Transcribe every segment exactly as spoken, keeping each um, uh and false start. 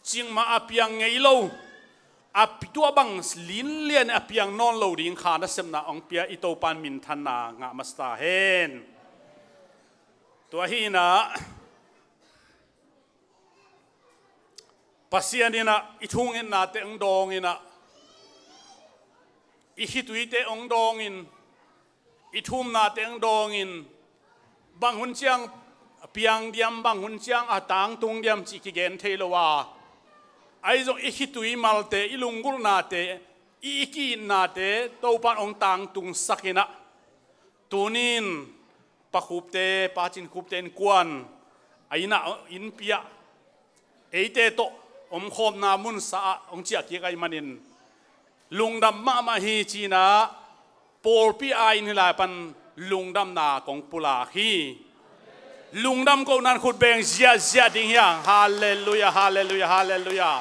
Cingmah a piang ngei lo, a pi-, tua bang linlian a piang nawn lo ding kha nasepna hong pia i Topan minthanna ngah masa ta hen. Tua hi inah Pasian inah i thungetnate hong dawng inah, i khituite hong dawngin, i thumnate hong dawngin, bang hun ciang piang diam, bang hun ciang a tangtung diam cih kigen thei lo a, ahi zong i khitui malte, i lunggulhnate, i, i ki-itnate Topan hong tangtungsak inah, tunin Pa Khupte, Pa Cin Khupte innkuan a inah innpi ah eite tawh omkhawmna munsa ah hong ciahkik ahih manin lungdam mahmah hi ci inah pawlpi aiin hih lai pan lungdamna kong pulak hi. Lungdam kohna in khut beng ziahziah ding hi hang. Halleluiah, halleluiah, halleluiah.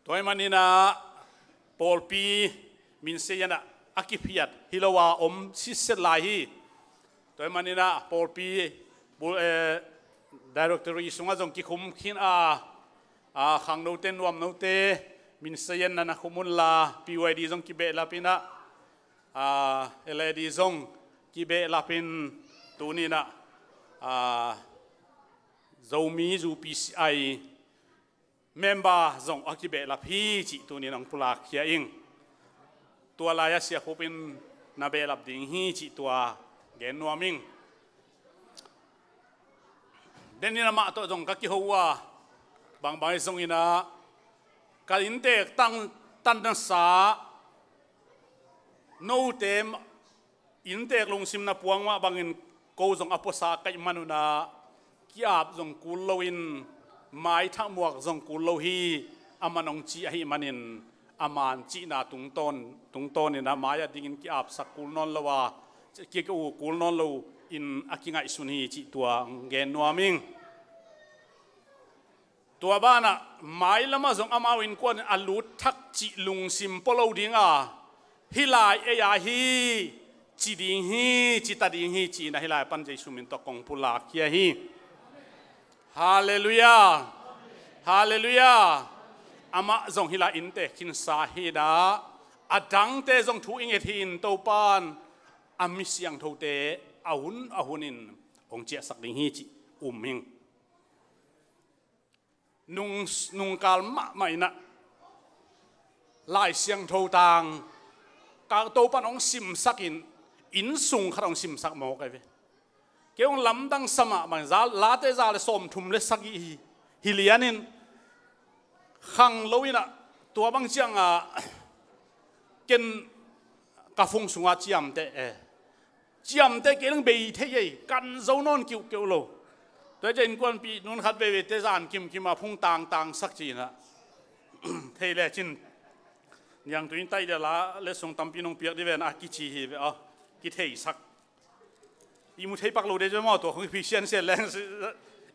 Tua ahih manin ah pawlpi minsiat inah a kiphiat hi lo a om sitset lai hi. Tua ahih manin ah pawlpi bul, eh, directory sungah zong kikhum khin a, a khangnote, nuamnote minsiat inah na khum unla, P Y D zong kibehlap inah, a, L A D zong kibehlap in, tuni inah, a, Zomi U P C I member zong a kibehlap hi cih tunin hong pulakkhia ing. Tua lai-ah Sia Khup in na behlap ding hi cih tua gen nuam ing. Den in amah tawh zong ka kiho uh a, bangbang hi zong inah ka inntek tang, tanna sa, note inntek lungsim na puang mah bangin ko zong a puasa ka hih manun ah ki-ap zong kul loin, maithak muak zong kul lo hi, a man hong ci ahih manin a man cihna tungtawn, tungtawn inah mai-ah dingin ki-apsak kul nawn lo a, ki-, ki-, kul nawn lo in a kingaihsun hi cih tua gen nuam ing. Tua banah mailamah zong amau innkuan in a lut thak cih lungsim pua lo ding a, hih lai ei-a hi, ci ding hi, ci ta ding hi ci inah hih lai pan Jesu min tawh kong pulakkhia hi. Halleluiah. Halleluiah. Amah zong hih lai inntek khinsa hi inah, a dangte zong thu i nget hi in Topan a mi siangthote a hun a hunin hong ciahsak ding hi cih um ing. Nung, nungkal mahmah inah Lai Siangtho tang ka Topan hong simsak in, inn sung khat hong simsak mawk ahi ve. Kei hong lamdang sa mahmah in, za, Late za le sawmthum le sagih hi, hi lianin khang lo inah, tua bang ciangah ken ka phung sungah ciamteh e. Ciamteh kei leng bei thei ei, kan zo nawn kiuhkeuh lo. Tua ciah innkuanpih nun khat veve te zan kimkim a phung tangtangsak ci inah, thei lecin niangtui in taih dia la le sung tampi nong piak di ven a kici hi ve aw, kitheisak. Ihmu thei pak lo de ciah maw, tua khong i phi siansiat leng,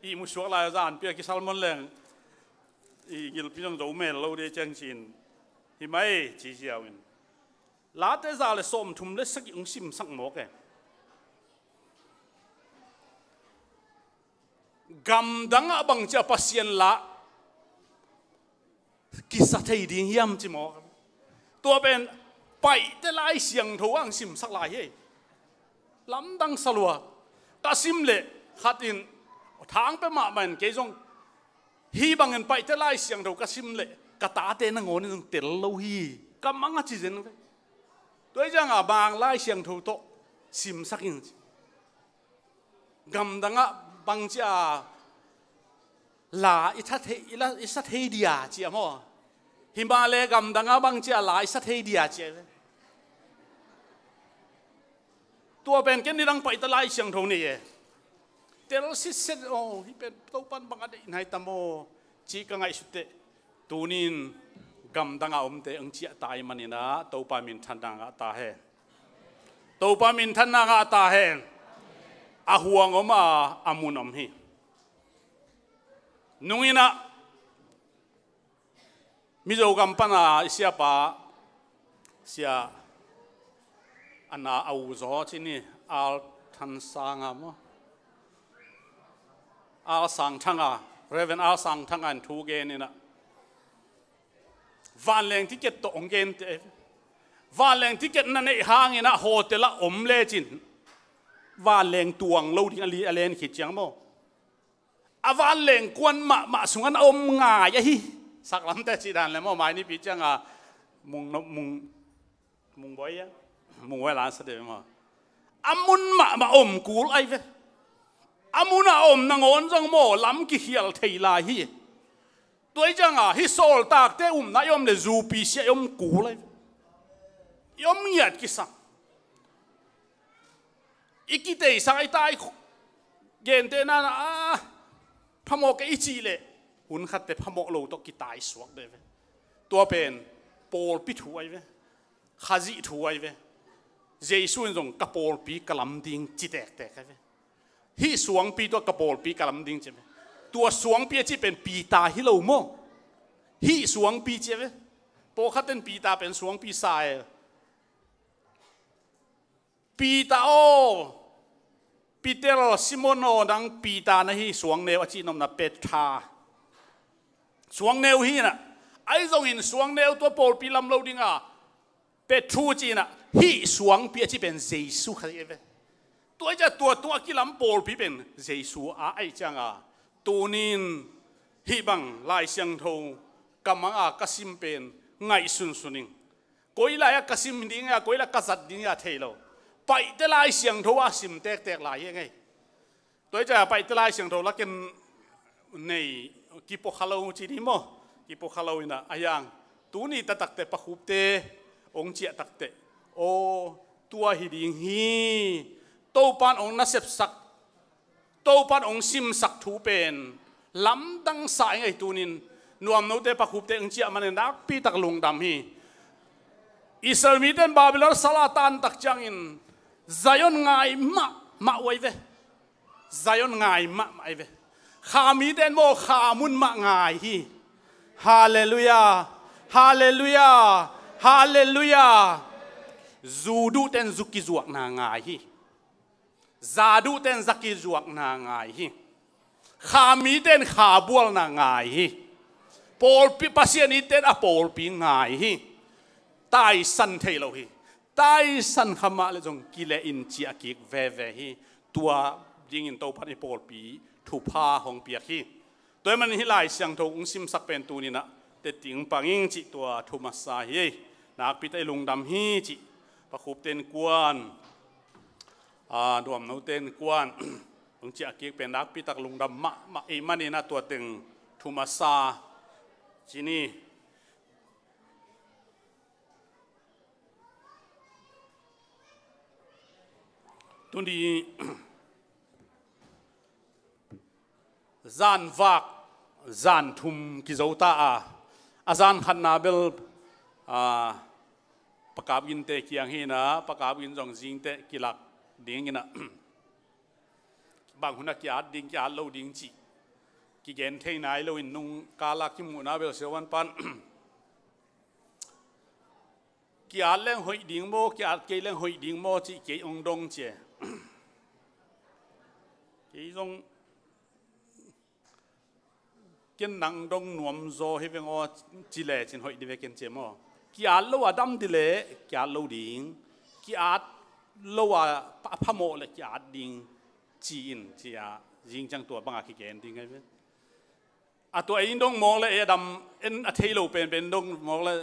ihmu suak lai a zan pia kisalmon leng i gilpi zong zo mel lo de ciang ci in, hi mai ci ziau in. Late za le sawmthum le sagih hong simsak mawk e. Gamdangah bangcia Pasian la kisa thei ding hiam ci mawk. Tua pen Paite Lai Siangtho ah hong simsak lai hi. Lamdang sa lua. Ka sim leh khat in thang pia mahmah in kei zong hih bangin Paite Lai Siangtho ka sim leh ka tate nangawn in zong tel lo hi. Ka mang a ci zen ve. Tua hi ciangah Mang Lai Siangtho tawh simsak in ci. Gamdangah bangcia la i sa thei, i la, i sa thei dia ci a maw. Himahleh gamdangah bangcia la i sa thei dia ci a. Tua pen ken nidang Paite Lai Siangtho nei e. Tel sitset, oh, hih pen Topan bang a deih nai tam aw, ci ka ngaihsut teh. Tunin gamdangah omte hong ciah ta ahih manin ah Topa minthanna ngah ta hen. Topa minthanna ngah ta hen. A huang om a, a mun om hi. Nung in ah Mizo gam pana i siapa, sia a na a u zaw ci ni, Al Than Sang a maw. Al Sang Thanga, Reverend Al Sang Thanga in thu gen inah, vanleng ticket tawh hong gente. Vanleng ticket na neih hang inah hotel ah om lecin vanleng tuang lo ding a li a len khit ciang maw, a vanleng kuan mahmah sungah na om ngai ahi. Saklamte cih dan le maw, mai nipi cianga mung no, mung, mung boi a, mung boi lan sa de maw. A mun mahmah om kul ai ve. A mun a om nangawn zong maw, lam kikhial thei lai hi. Tua hi cianga hih sawltakte umna i om le zupi sia i om kul ai ve. I om ngiat kisam. I kiteisak i tai, gente nana a phamawh kei i cih leh hun khatte phamawh lo tawh kitai suak de ve. Tua pen pawlpi thu ai ve. Khazih thu ai ve. Jesu in zong ka pawlpi ka lam ding ci tektek ai ve. Hih suangpi tua ka pawlpi ka lam ding ci ve. Tua suangpi a cih pen Peter hi lo maw? Hih suangpi ci ve. Pawlkhat in Peter pen suangpi sa e. Peter aw, Peter, Simon aw, nang Peter na hi, suangneu a cih nopna Petra. Suangneu hi inah, ahi zongin suangneu tua pawlpi lam lo dinga Petru ci inah, hih suangpi a cih pen Jesu kha hi ve. Tua hi ciah tua tungah kilam pawlpi pen Jesu a ahi cianga, tunin hih bang Lai Siangtho ka manga ka sim pen ngaihsunsun ing. Koi lai-ah ka sim ding a, koi lai ka zat ding a thei lo. Paite Lai Siangtho a sim tektek lai hi ngei. Tua hi ciah Paite Lai Siangtho la ken nei kipua kha lo ci ni maw? Kipua kha lo inah a hiang. Tuni taktakte pakhupte hong ciah takte, aw, tua hi ding hi. Topan hong nasepsak, Topan hong simsak thu pen lamdang sa ing ei. Tunin nuamnote pakhupte hong ciah manin nakpitak lungdam hi. Israel mite in Babylon sal a tan tak ciangin Zion ngai mahmah uh ai ve. Zion ngai mahmah ai ve. Kha mite in maw, kha mun mah ngai hi. Halleluiah. Halleluiah. Halleluiah. Zu duhte in zu kizuakna ngai hi. Za duhte in za kizuakna ngai hi. Kha mite in kha bualna ngai hi. Pawlpi, Pasian itte in a pawlpi ngai hi. Taisan thei lo hi. Taisan kha mah le zong kile in ciah kik veve hi. Tua dingin Topan i pawlpi thupha hong piak hi. Tua hi manin hih Lai Siangtho hong simsak pen tuninah teci hong pang ing cih tua thu masa hi. Nakpi tak i lungdam hi cih pakhupte in kuan, a, nuamnote in kuan hong ciah kik pen nakpi tak lungdam mahmah i hih maninah tua teng thu masa ci ni. Tuni zan vak, zan thum kizo ta a, a zan khatna bel, a, pakap ginte kiang hi inah, pakap gin zong zingteh kilak ding inah, bang hunah ki-at ding, ki-at lo ding cih kigen thei nai loin nung kala kimuhna bel sia van pan ki-at leng hoih ding maw, ki-at kei leng hoih ding maw cih kei hong dong ci e. Kei zong ken nang dong nuam zaw hi veng aw, ci lecin hoih ding ve ken ci e maw. Ki-at lo a dam ding leh ki-at lo ding, ki-at lo a pha-, phamawh leh ki-at ding ci in ci a, zing ciang tua banga kigen ding ahi ve. A tua ei in dong mawk le ei a dam, en a thei lo penpen in dong mawk le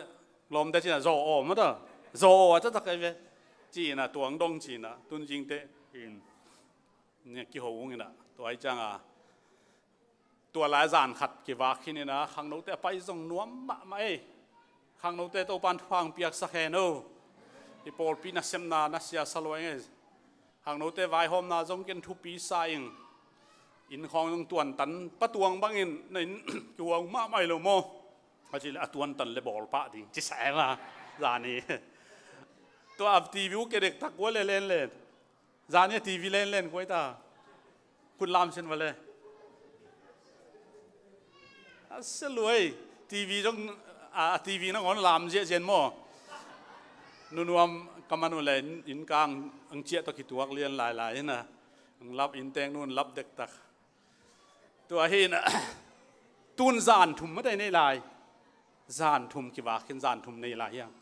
lawmte cinah zaw aw mata. Zaw aw a taktak ahi ve. Cinah tua hong dong cinah tun zingteh in, nia kiho ung inah tua ahi cianga, tua lai zan khat kivak khin inah khangnote a pai zong nuam mahmah ei. Khangnote Topan thupha hong piaksak hen o. I pawlpi nasepna na siasa lua ing ei. Khangnote vaihawmna zong ken thupi sa ing. Inn khawng zong tuantan patuang bangin na inn kihuang mahmah hi lo maw? A cih leh a tuantan le bawl pah ding ci sa e ma. Zani tua a TV uh ke dektak kua le lenlen. Zani a TV lenlen kua hi ta. Khut lam sin va le. A sia luai. TV zong, a, a TV nangawn lam ziahziah maw? Nunuam ka man uh le inn, inn kang ang ciah tawh kituak lian lailai hi na. Ang lap inn teng nun lap dektak. Tua hi in, tun zan thum mate nei lai. Zan thum kivak in zan thum nei lai hiang.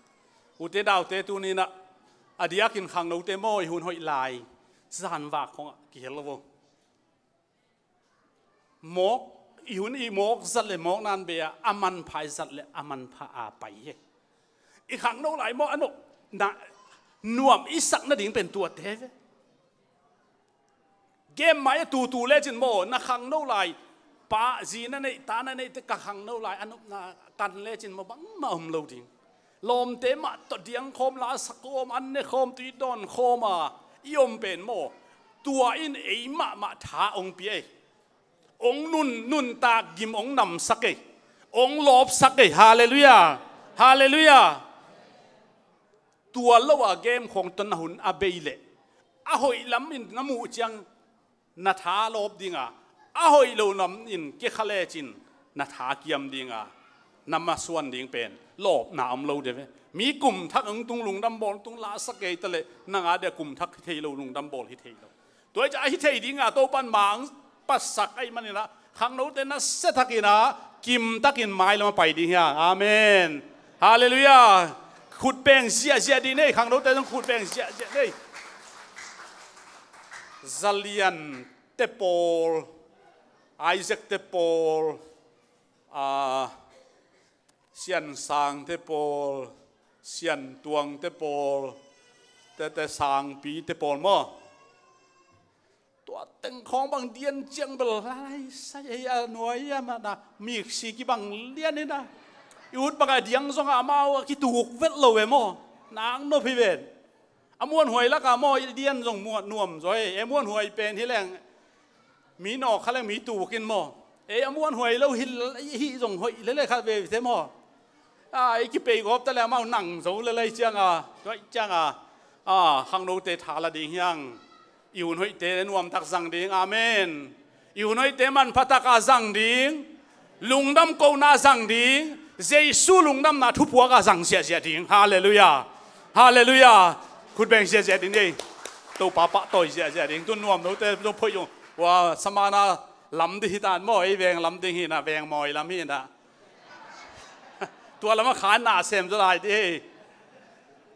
Ute naute tuni in, a diakin khangnote maw i hun hoih lai. Zan vak khong ah kihel lo vo. Mawk, i hun i mawk zat le mawk nan be a, a manpha i zat le a manpha a pai hi. I khangno lai maw a nop, na, nuam i sak nading pen tuate ve. Game mai a tutu lecin maw, na khangno lai, pa, zi na neih, ta na neih te ka khangno lai, a nopna kan lecin maw bangmah om lo ding. Lawmte mah tawh diang khawm, la sak khawm, an ne khawm, tui dawn khawm a i om pen maw, tua in ei mahmah tha ong pia ei. Ong nun, nuntak gim ong namsak ei. Ong lawpsak ei. Halleluiah. Halleluiah. Tua lo a game khawng tawh na hun a bei leh, a hoih lam in na muh ciang na tha lawp ding a, a hoih lo lam in kikha lecin na tha kiam ding a, na masuan ding pen lawpna om lo de ve. Mi kum thak hong tung, lungdam bawl hong tung, la sak kei ta leh nang a dia kum thak hi thei lo, lungdam bawl hi thei lo. Tua hi ciang a hi thei ding a, Topa'n mang pasak ahih manin a, khangnote nasia thak in a, kim takin mai lam a pai ding hi a. Amen. Halleluiah. Khut beng ziahziah ding nei, khangnote zong khut beng ziahziah nei. Zalian te pawl, Isaac te pawl, a, Sian Sang te pawl, Sian Tuang te pawl, te, te Sangpi te pawl maw. Tua teng khawng bang dian ciang bel lai sai ei a nuai a mana miksi kibang lian in a. I ut bang a diang zong a amau a kituk vet lo e maw. Nang nop hi ven. A muanhuai lak a maw i dian zong muan nuam zaw ei. E muanhuai pen hi leng mi nawk kha leng mi tuk in maw. Ei a muanhuai lo hi, hi zong hoih lele kha ve te maw. A, i kipei gawp ta le amau nang zo lele ciang a, tuai ciang a, a, khangnote tha la ding hiang. I hun hoihte nuamtak zang ding. Amen. I hun hoihte manpha taka zang ding. Lungdam kohna zang ding. Jesu lungdamna thupuak a zang ziahziah ding. Halleluiah. Halleluiah. Khut beng ziahziah ding ei. Topa pahtawi ziahziah ding. Tun nuam note tun phoih zong. Ua samana lam ding hi tan maw, ei veng lam ding hi na, veng mawi lam hi na. Tua lam a khan na sem zaw lai ding hi.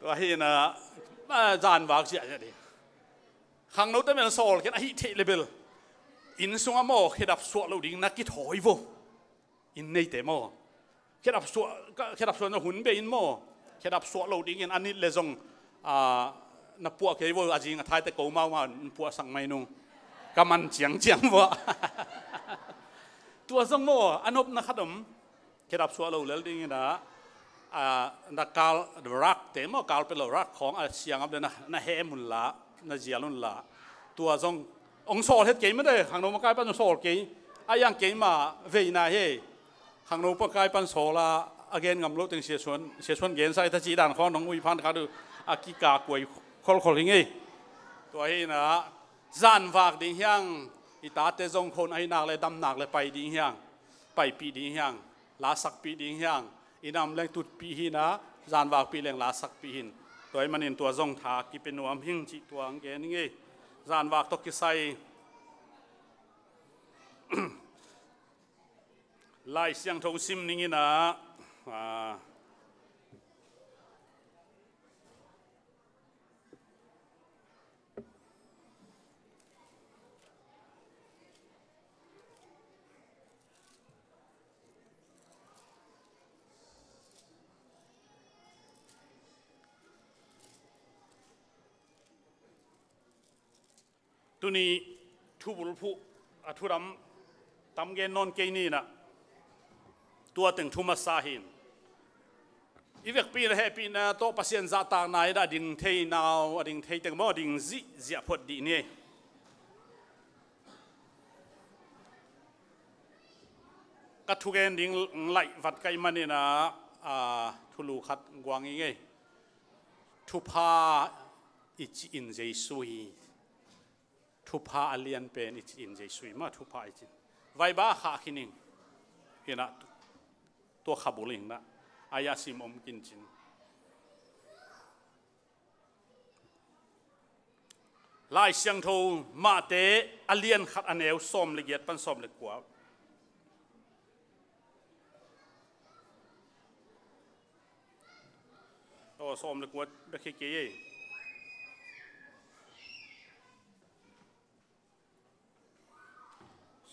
Tua hi na, a, zan vak ziahziah ding. Khangnote mel sawl ken a hih theih le bel. Inn sungah maw, khedap suah lo ding na kithawi vo. Inn neite maw. Khedap suah, ka, khedap suah na hun bei in maw. Khedap suah lo dingin a nit le zong, a, na puah kei vo, a zing a thaite ko mau ma, na puahsak mai nung. Ka man ciangciang vo. Tua zong maw, a nopna khat om. Khedap suah lo lel dingin a, a, na kal rak te maw, kal pet lo rak khawng a siangap le na, na hem hun la, na zial hun la. Tua zong, ong sawl het kei mate, khangno makai pan sawl kei. A iang kei ma veina hi. Khangno makai pan sawl a, a gen ngam lo teng siasuan, siasuan gen sai ta ci dan khawng nong ui phan kha du, a kikak kuai kholkhol hi ngei. Tua hi na, zan vak ding hiang, i tate zong khon ahi nak le, dam nak le pai ding hiang. Paipih ding hiang, lasakpih ding hiang, i nam leng tutpih hi na, zanvakpih leng lasakpih hin. Tua ahih manin tua zong tha kipia nuam hing cih tua ang gen ing ei. Zanvak tawh kisai Lai Siangtho sim ning in a, a, Tuni thubulphuh a thudam tam gen nawn kei ni na. Tua teng thu masa hin. I vekpi na hehpihna tawh Pasian zahtakna i dah a ding thei nau, a ding thei teng maw, a ding zihziah phot dih ni. Ka thugen ding laih vat ka hih manin a, a, thulu khat guang ing ei. Thupha i cih in Jesu hi. Thupha a lian pen i cih in Jesu hi ma, thupha i cih in. Vaiba a khah khin ing. Hi na, tua kha bul ing na. A ya sim om kin cin. Lai Siangtho Mate a lian khat a neu sawm le giat pan sawm le kua. Aw, sawm le kua bek hi kei ei.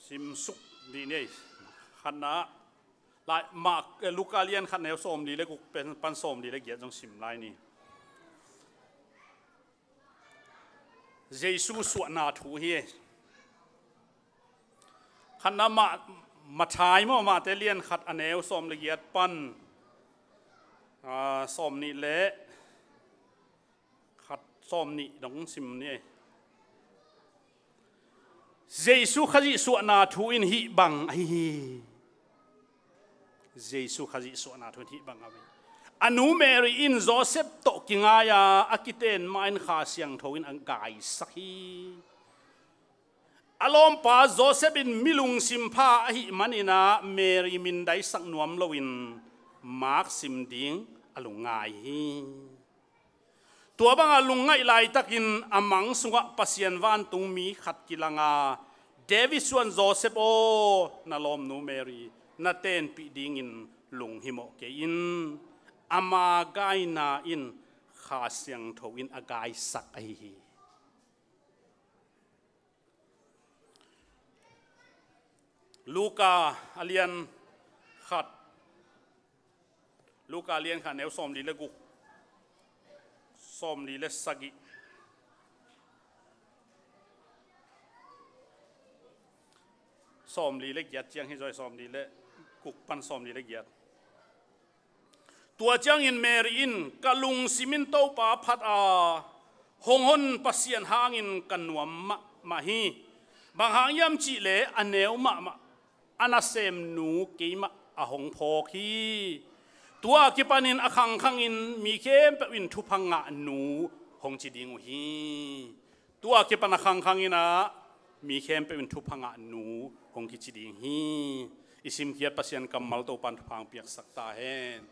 Simsuk dih ni ei. Khatna, lai, Mark, eh, Luka lian khat neu sawmli le guk pen pan sawmli le giat zong sim lai ni. Jesu suahna thu hi. Khatna mah, Matthai maw, Matthai lian khat a neu sawm le giat pan, ah, sawmnih le khat, sawmnih dong sim ni. Jesu Khazih suahna thu in hih bang ahi hi. Jesu Khazih suahna thu in hih bang ahi hi. A nu Mary in Joseph tawh kingai a, a kiten mah in Kha Siangtho in a gaisak hi. A lawmpa Joseph in mi lungsim pha ahih manin ah Mary mindaisak nuam loin mak sim ding a lungngai hi. Tua bangah lungngaih laitakin a mang sungah Pasian vantung mi khat kilang a, David suan Joseph aw, na lawmnu Mary na tenpih dingin lunghimawh kei in. Ama gaina in Kha Siangtho in a gaisak ahi hi. Luka a lian khat, Luka a lian khat neu sawmli le guk, sawmli le sagih, sawmli le giat ciang hi zaw, sawmli le guk pan sawmli le giat. Tua ciangin Mary in, ka lungsim in Topa phat a, hong hon Pasian hangin ka nuam mahmah hi. Bang hang hiam cihleh a neu mahmah a nasemnu keimah a hong phawk hi. Tua kipanin a khangkhangin mi khempeuh in thupha ngahnu hong ci ding uh hi. Tua kipan a khangkhangin ah mi khempeuh in thupha ngahnu hong kici ding hi. I simkhiat Pasian kammal Topan thupha hong piaksak ta hen.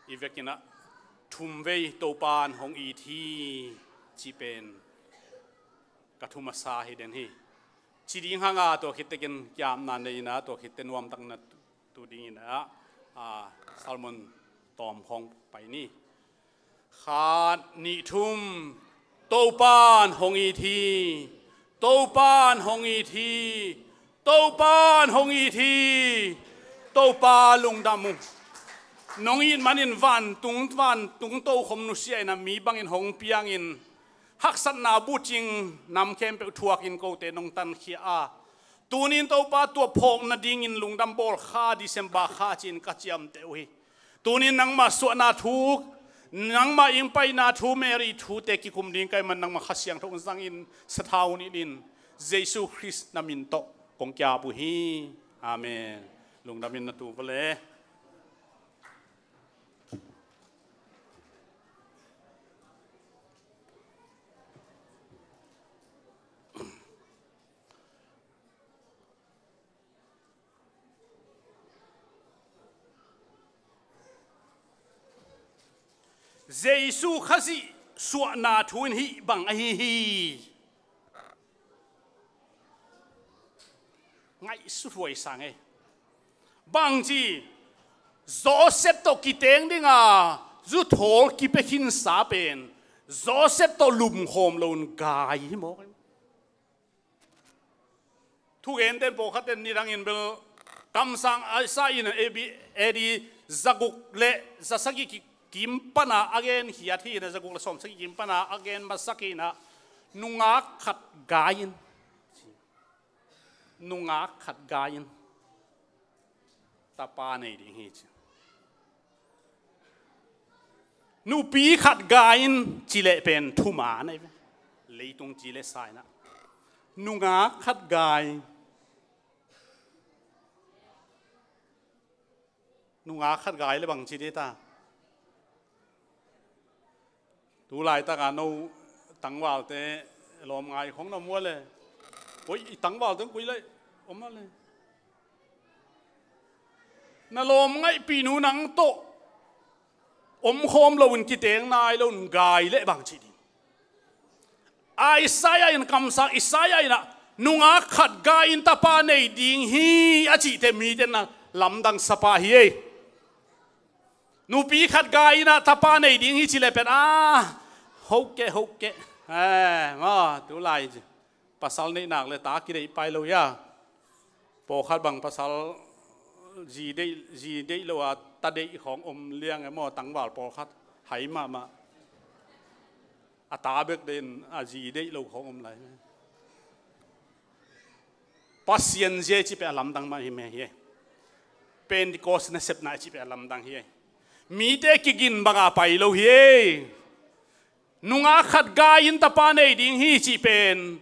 I vekin ah thumvei Topan hong it hi ci pen ka thu masa hi den hi. Ci ding hang a, tua khit tekin kiamna nei in ah, tua khit te nuamtakna tu dingin ah, a, sermon tawm khawng pai ni. Khat, nih, thum. Topan hong it hi. Topan hong it hi. Topan hong it hi. Topa lungdam uh. Nong it manin vantung, vantung tokhom nusia in ah mi bangin hong piangin haksatna bucing nam khempeuh thuakin kote nong tankhia a, tunin Topa tua phawk nadingin lungdam bawl kha, December kha ci-in ka ciamteh uh hi. Tunin nangmah suahna thu, nangmah ingpaina thu, Mary thute kikum ding ka hih man nangmah Kha Siangtho zangin sathau nilhin, Jesu Khrist na min tawh kong kiap uh hi. Amen. Lungdamin na tu vale. Jesu Khazih suahna thu in hih bang ahi hi. Ngaihsuthuai sang ei. Bangci, Joseph tawh kiteng dinga zuthawl kipia khinsa pen Joseph tawh lumkhawm loin gai hi mawk. Thugenten pawlkhatten nidangin bel kamsang Isaiah in A D zaguk le zasagih ki, kim pana a gen khiat hi in ah, zaguk le sawmsagih kim pana a gen masak hi in ah, nungak khat gai in, nungak khat gai in tapa nei ding hi ci. Nupi khat gai in cileh pen thuman ahi ve. Leitung ci le sa in ah. Nungak khat gai. Nungak khat gai le bang ci dih ta. Tu laitaka no tangvalte lawm ngai khong na mua le. Koi i tangvalte koi lai om a le. Na lawm ngaihpih nu nang tawh om khawm loin kiteng nai loin gai le bang ci dih. Isaiah in, kamsang Isaiah in ah nungak khat gai in tapa nei ding hi a cihte mite na lamdang sapa hi ei. Nupi khat gai in ah tapa nei ding hi ci leh pen, ah, hokeh, hokeh. Eh, maw, tu lai pasal neihnak le ta kideih pai lo hia. Pawlkhat bang pasal zi deih, zi deih lo a ta deih khawng om liang e maw, tangval pawlkhat hai mahmah. A ta bek deih in a zi deih lo khawng om lai. Pasian zia i cih pen a lamdang mah hi meh hi. Pentecost nasepna i cih pen a lamdang hi. Mite kigin banga pai lo hi. Nungak khat gai in tapa nei ding hi cih pen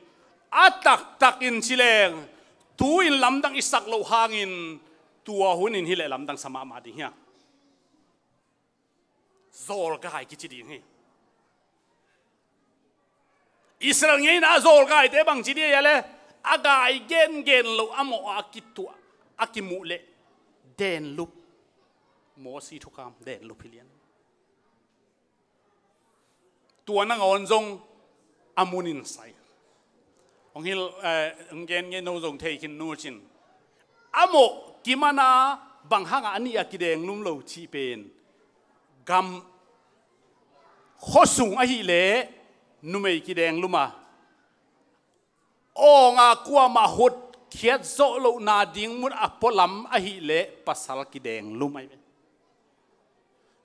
a taktak in ci leng, tu-in lamdang i sak loh hangin tua hun in hi leh lamdang sa mahmah ding hi. Zawlgai kici ding hi. Israel ngeina a zawlgaite bang ci ding hi a le, a gai gengen lo a mawh a kituah a kimuh leh denlup. Mosi thukham denlup hi lian. Tua nangawn zong a munin sai. Hong hil, eh, hong gen ngei no zong thei khin nu cin. A mawh kimana bang hanga a nih a kidenglum lo cih pen gam khuasung ahih leh numei kidenglum a, awnga kuamah hotkhiat zawh lohna ding mun a pualam ahih leh pasal kidenglum ahi ve.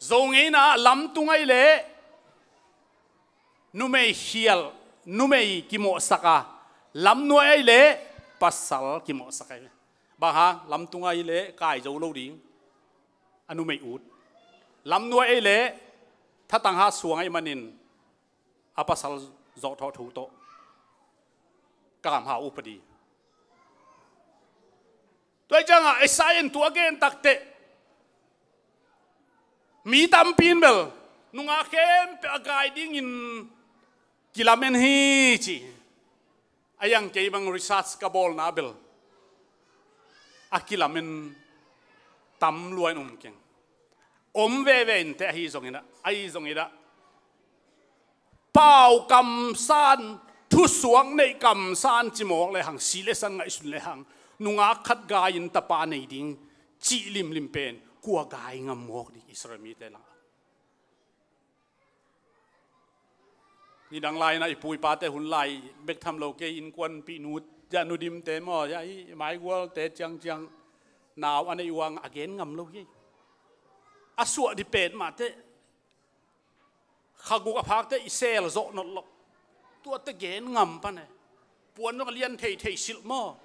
Zo ngeina lamtung ahih leh numei khial, numei kimawhsak a, lamnuai ahih leh pasal kimawhsak ahi ve. Bang hang, lamtung ahih leh kai zo lo ding, a numei ut. Lamnuai ahih leh thatang hat suang ahih manin a pasal zawhthawh thu tawh kamha upadi. Tua hi ciangah Isaiah in tua gen takteh mi tampi in bel nungak khempeuh a gai dingin kilamen hi ci. A iang kei bang research ka bawlna bel a kilamen tam lua in um keng. Om veve inteh ahi zongin ah, ahi zongin ah pau kamsan, thusuak neih kamsan ci mawk lehang, si le san ngaihsun lehang, nungak khat gai in tapa nei ding cih limlim pen kua gai ngam mawk ding Israel mite lang. Nidang lai-in ah i pu i pate hun lai bek tham lo kei innkuanpih nu, zia Nu Dimte maw, zia i maigualte ciangciang nau a neih uh a gen ngam lo hi. A suah dih petmah teh kha guk a phak teh i sel zawh nawn lo. Tuate gen ngam pan e. Puan zong a lian theithei silh maw.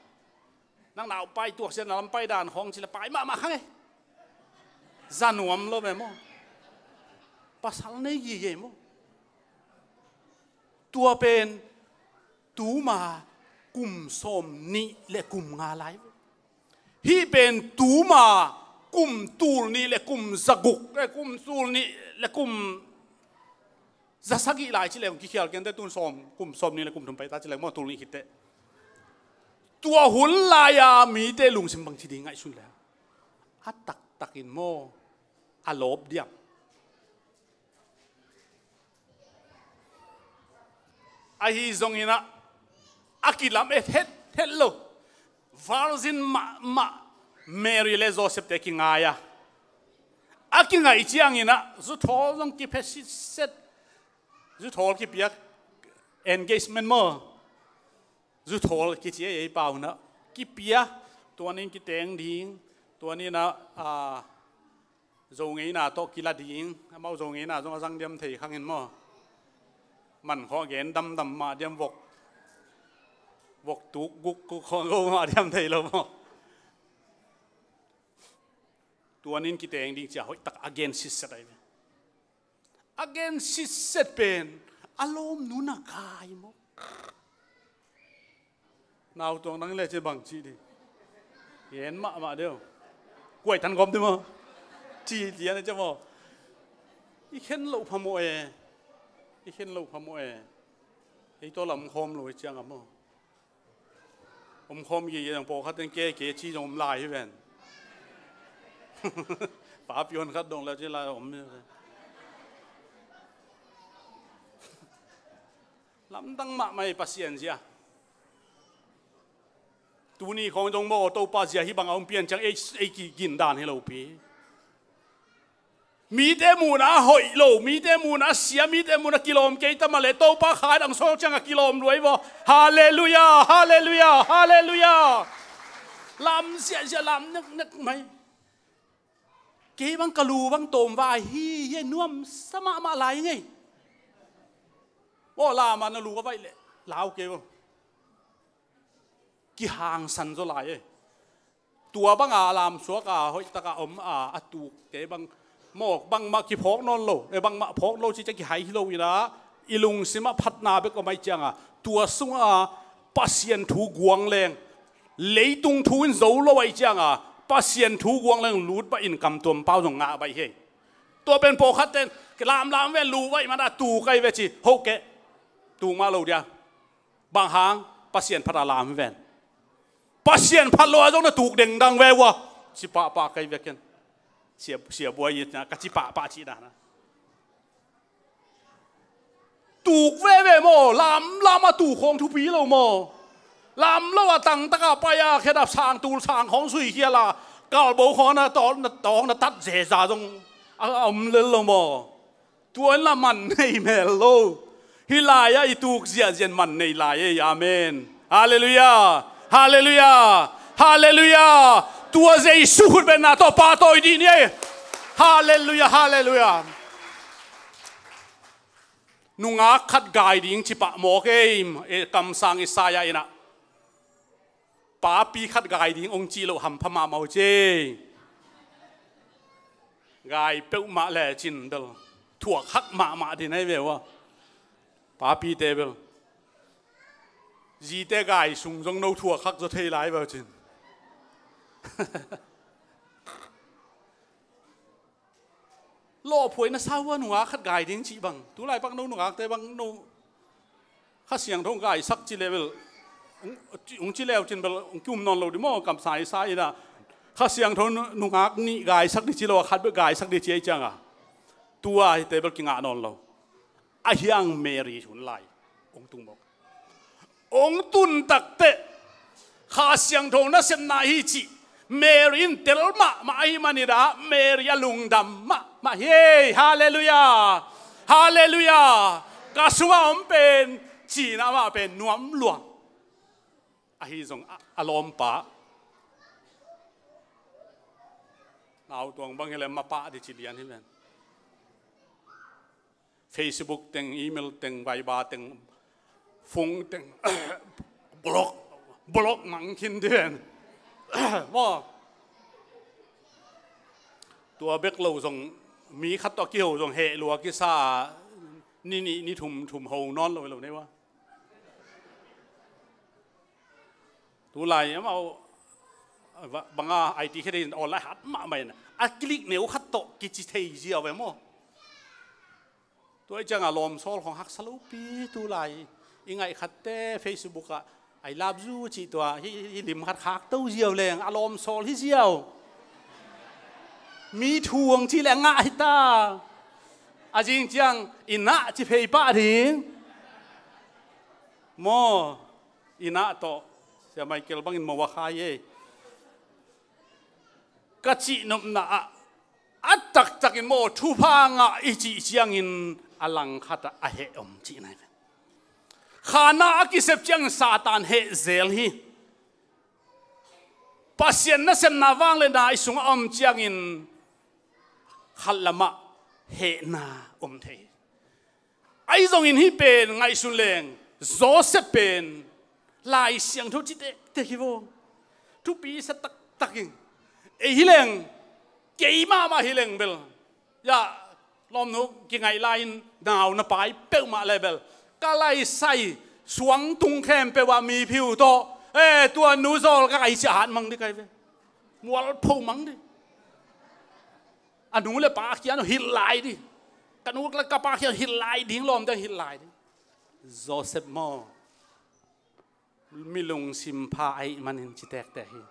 Nang nau pai tuak sia na lam pai dan khawng ci le pai mahmah khang e. Za nuam lo ve maw. Pasal nei gige maw. Tua pen tuma kum sawm nih le kum nga lai. Hih pen tuma kum tul nih le kum za guk, eh, kum tul nih le kum za sagih lai ci leng kikhial kente, tun sawm, kum sawm nih le kum thum pai ta ci leng maw, tul nih khitteh. Tua hun lai-a mite lungsim bang ci ding ngaihsun leng a taktakin maw a lawp diam? Ahi zongin ah a kilam et het het lo. Virgin mahmah Mary le Joseph te kingai a, a kingaih ciangin ah zuthawl zong kiphe sitset. Zuthawl kipiak, engagement maw. Zuthawl kici ei ei pau in ah kipia. Tuanin kiteng ding. Tuanin ah, ah, Zo ngeina tawh kila ding, amau Zo ngeina zong a zang diam thei khangin maw. Man khawh gen damdam mah diam, vok, vok tuk guk kuk khawh go mah diam thei lo maw. Tuanin kiteng ding cia hoih tak a gen sitset ahi ve. A gen sitset pen a lawmnu na kai maw. Nau tuang nang le ci bang ci dih. Gen mahmah deuh. Kuai tan gom dih maw. Ci lian a ci maw. I khen loh phamawh e. I khen loh phamawh e. Ei tawh lam khawm lo i ciang a maw. Om khawm gige zong pawlkhat in ke ke ci zong om lai hi ven. Papi hon khat dong le ci lai om hi ven. Lamdang mahmah i Pasian zia. Tuni khawng zong maw, Topa zia hih bang a hong pian ciang ei, ei kigin dan hi lopi. Mite muhna a hoih lo, mite muhna a sia, mite muhna a kilawm kei ta mah leh Topa kha dang sawk ciangah kilawm lua hi vaw. Halleluiah, halleluiah, halleluiah. Lam ziahziah, lam neknek mai. Kei bang ka lu bang tawmvai hi, hi nuamsa mahmah lai ngei. Aw, lam ah na lu a vaih leh lau kei vaw. Kihangsan zaw lai e. Tua banga lamsuak a hoihtaka om a, a tukte bang maw, bangmah kiphawk nawn lo, e, bangmah phawk lo ci ciang kihai hi lo inah, i lungsimah phatna bek om ahih cianga, tua sunga Pasian thu guang leng, leitung thu in zo lo ahih cianga, Pasian thu guang leng lut baih in kamtuam pau zong ngah baih hi. Tua pen pawlkhatte in lamlam ve, lu baih mana tuk ahi ve ci, ho keh, tuk mah lo dia. Bang hang? Pasian phat a lam hi ven. Pasian phat lo a zong na tuk dengdang ve ua. Ci pahpah kei ve ken. Sia, sia buai it na, ka ci pahpah cih na na. Tuk veve maw, lamlam a tuk khawng thupi lo maw. Lam lo a tangtaka pai a khedap sang tul sang khawng suikhial a, kalbo khawng na tawng, na tawng na tat zeza zong a, a om lel lo maw. Tua in la man nei mel lo. Hih lai-ah i tuk ziahziah in man nei lai ei. Amen. Halleluiah. Halleluiah. Halleluiah. Tua Jesu khutbetna tawh pahtawi dih ni ei. Halleluiah. Halleluiah. Nungak khat gai ding ci pah mawk ei. E, kamsang Isaiah inah. Papi khat gai ding hong cih loh hampha mahmah uh ci. Gai peuhmah lecin bel thuakhak mahmah ding ahi ve ua. Papite bel zite gai sung zong no thuakhak zaw thei lai beuh cin. Lawhphuai na sa ua, nungak khat gai ding cih bang. Tulai pak no nungakte bang no Kha Siangtho hong gaisak ci le bel, hong, hong ci leu cin bel hong kium nawn lo dih maw, kamsang Isaiah inah. Kha Siangtho nu-, nungak nih gaisak dih ci lo a, khat bek gaisak dih ci ahih cianga, tua hite bel kingah nawn lo. A hiang Mary hun lai hong tung mawk. Hong tun takteh Kha Siangtho nasepna hi cih Mary in tel mahmah ahih manin ah, Mary a lungdam mahmah hi. Halleluiah. Halleluiah. Ka sungah om pen, cihna mah pen nuam luang. Ahi zong a, a lawmpa nautuang bang hi leh mapah dih ci lian hi ven. Facebook teng, email teng, Viber teng, phone teng, block, block mang khin dih ven. Maw. Tua bek lo zong, mi khat tawh kiho zong heh lua kisa, ni nih ni thum thum ho nawn lo hi lo nei ua. Tulai amau banga I T khe dei in online hat mahmah in a click neu khat tawh kici thei ziau ve maw. Tua ahih cianga lawmsawl khawng haksa lopi tulai. I ngaih khatte Facebook ah I love you cih tua, hih, hih lim khat khakto ziau leng a lawmsawl hi ziau. Mi thu hong ci leh a ngah hi ta. A zing ciang i nah ci phei pah ding. Maw, i nah tawh Sia Michael bangin mo a khai ei. Ka cihnopna ah a taktakin maw, thupha ngah i cih ciangin a langkhatah a heh om cihna hi. Kha na a kisep ciangin Satan heh zel hi. Pasian nasepna vangliatna i sungah a om ciangin khat lamah hehna om thei hi. Ahi zongin hih pen ngaihsun leng, Joseph pen Lai Siangtho ci tektek hi vaw. Thupi sa taktak in. Ei hi leng, kei mahmah hi leng bel, ya, lawmnu kingaih lai-in nau na pai peuhmah le bel, ka laisai suang tung khempeuh ah mi phiu tawh, e, tua nu zawl ka kai ciah hat mang dih kai ve. Mualpho mang dih. A nu le pa kiang hilh lai dih. Ka nu le ka pa kiang hilh lai ding, lawmte hilh lai dih. Joseph maw, mi lungsim pha ahih manin ci tektek hi.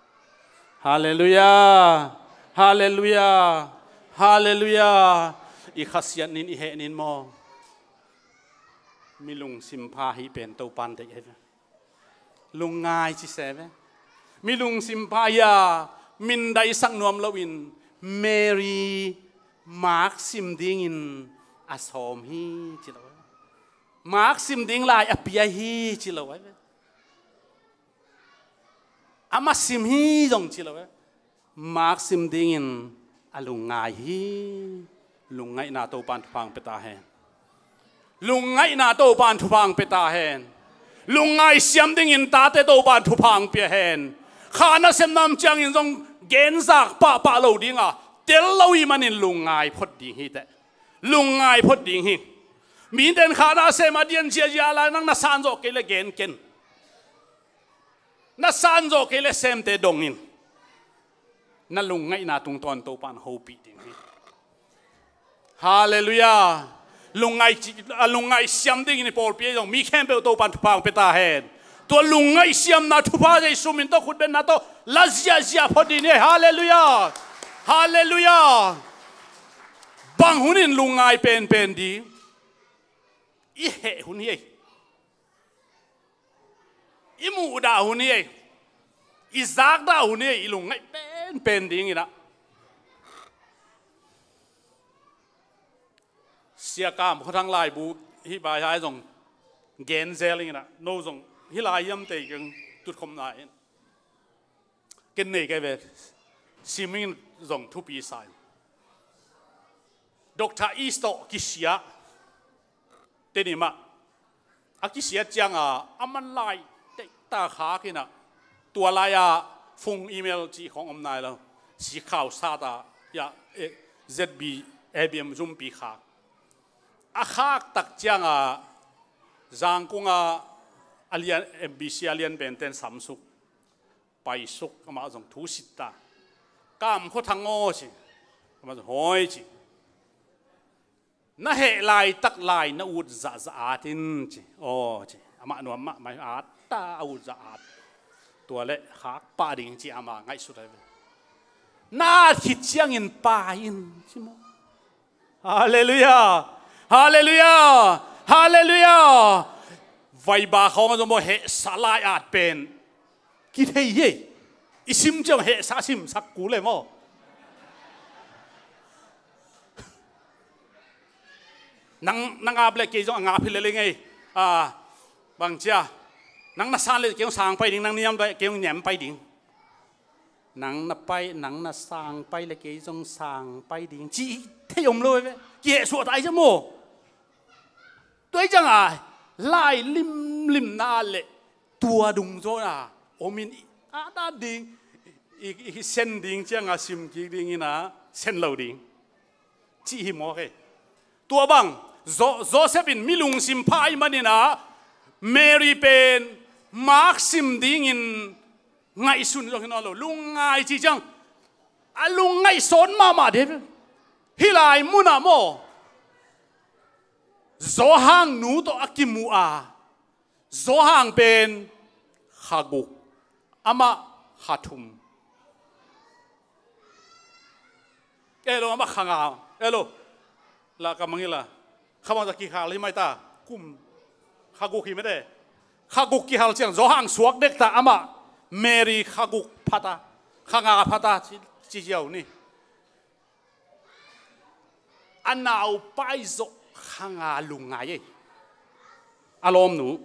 Halleluiah. Halleluiah. Halleluiah. I khasiat nin, i heh nin maw, mi lungsim pha hi pen Topan deih hi ve. Lungngai ci se ve. Mi lungsim pha hi a, mindaisak nuam loin Mary Mark sim dingin a sawm hi ci lo. Mark sim ding lai a pia hi ci lo. Amah sim hi zong ci lo. Mark sim dingin a lungngai hi. Lungngaihna Topan thupha pia ta hen. Lungngaihna Topan thupha pia ta hen. Lungngai siam dingin tate Topan thupha pia hen. Kha nasem nam ciangin zong genzak pahpah lo dinga tel lo i manin lungngai phot ding hi teh. Lungngai phot ding hi. Miten kha nasem a dian ziazia lai nang na san zawh kei le gen ken. Na san zawh kei le semte dongin. Na lungngaihna tungtawn Topan hopih ding hi. Halleluiah. Lungngai, ci- a lungngai siam dingin i pawlpi ahi zong mi khempeuh Topan thupha pia ta hen. Tua lungngai siamna thupha Jesu min tawh khutbetna tawh la ziahziah phot ding hi. Halleluiah. Halleluiah. Bang hunin lungngai penpen ding? I heh hun hi ei. I muhdah hun hi ei. I zakdah hun hi ei. I lungngaih penpen dingin ah. Sia Kam Khua Thang laibu hih bai hai zong gen zel ingin ah. No zong hih lai hiam tei keng tutkhopna in. Ken nei kei ve. Siming zong thupi sa in. Doctor East tawh kisia. Tedim ah a kisia cianga a man lai teita khak inah tua lai-a phung email cih khawng om nai lo. Si khau sata ya, eh, Z B, A B M zumpi khak. A khak tak cianga Zangkunga a lian, M B C a lian penten samsuk. Paisuk amah zong thu sit ta. Kam Khua Thang aw ci. Amah zong hoi ci. Na heh laitak lai na ut zahzah at in ci. Aw ci. Amah nuam mahmah at ta a ut zah at. Tua le khak pah ding ci ama ngaihsut ai ve. Na at khit ciangin pai in ci maw. Halleluiah. Halleluiah. Halleluiah. Vaiba khawng a zong maw hehsa lai at pen kithei hi. I sim ciang hehsa simsak kul e maw? Nang na ngap le kei zong a ngap hi lel ing ei. Bang cia nang na san le kei zong sang pai ding, nang niam le kei zong niam pai ding. Nang na pai, nang na sang pai le kei zong sang pai ding ci thei om lo ve. Kihehsuah ta ai cia maw? Tua i cianga lai limlimna le tua dungzawna omin i at ding, i, i sen ding cianga sim kik dingina sen lo ding cih hi mawk e. Tua bang Jo- Joseph in mi lungsim pha i manina Mary pen Mark sim dingin ngaihsun zong hi nawn lo, lungngai ci ciang a lungngaih sawn mahmah de. Hih lai munah maw Johan nu tawh a kimuh a, Johan pen kha guk, amah kha thum. Elo, amah kha nga. Elo, la ka mangila kha bang za kihal hi mai ta. Kum kha guk hi mete. Kha guk kihal ciang Johan suak dek ta, amah Mary kha guk phata, kha nga phata ci, ci ziau ni. A naupai zawh kha nga lungngai ei. A lawmnu